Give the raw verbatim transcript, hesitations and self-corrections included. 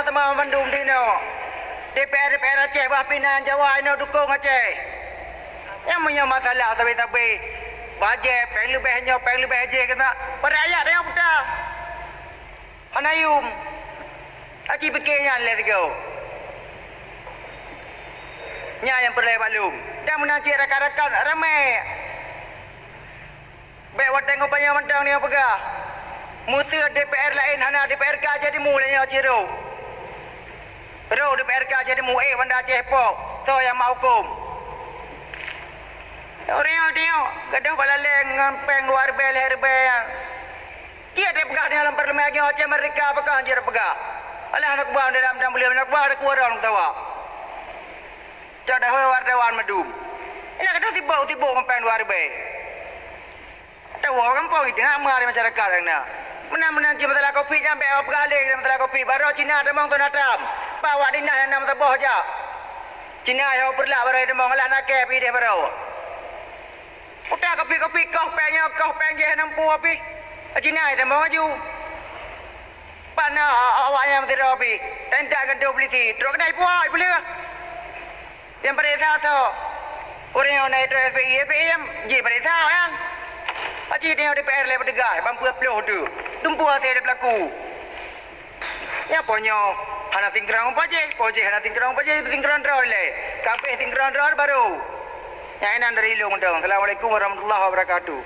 Teuma bandum di inoe. DPR, DPR Aceh bah pinan Jawa inoe dukong Aceh. Nyang meunyoe masalah sabe-sabe, bajée péng leubeh nyoe, péng leubeh jih keunan, padahai rakyat nyang peugah. Hana yum. Aci pike nyan lé sigoe. Nyan nyang peureulée bak lôn. Dan meunan cit rakan-rakan ramé. Bék watée ngon panyang mantong nyoe peugah, "Meuseu DPR laén hana DPRK jadi mu lé nyoe cit rôh. Rôh DPRK jadi mu ék banda Aceh pok, soe nyang mak huköm." Ureuëng nyoe, gadoh bak laleng ngon péng dua ribée, lhée ribée nyan. Cit teupeugah nyoe lam parlemen, nyoe Aceh merdeka, pakon cit teupeugah. Alah, aneuk buah dalam dan beliau, aneuk buah ada kuwarong tawa. Cok dah wartawan madum. Ina gadoh sibok-sibok ngon péng dua ribée. Tawoe gampông itu nak meuhari masyarakat na. Meunan-meunan cit masalah kopi nyan bék awak peugah lé masalah kopi. Baroe Cina tamong tu natam. Ba awak dinah nyang na meusaboh jak. Cina yoh peureulak baroe tamong, alah nakée pih deh baroe. Utak kopi-kopi koh péng nyoe, koh péng jih hana mampu pih. Cina tamong aju. Pana awak nyang sidroe pih. Dan tak gantung polisi. Trok kedai puai puleuh. Nyang pareksa soe? Ureuëng nyang na itu S P I, S P I nyang jih pareksa kan? Aci teuh DPR lé petugas, ban peuet ploh tu. Tumpu hase pelaku. Nyan po nyoe hana singkron pajéh, pajéh hana singkron pajéh, singkron droe lé. Kabéh singkron droe baru. Nyang inan dari Ilong Mentong. Assalamualaikum warahmatullahi wabarakatuh.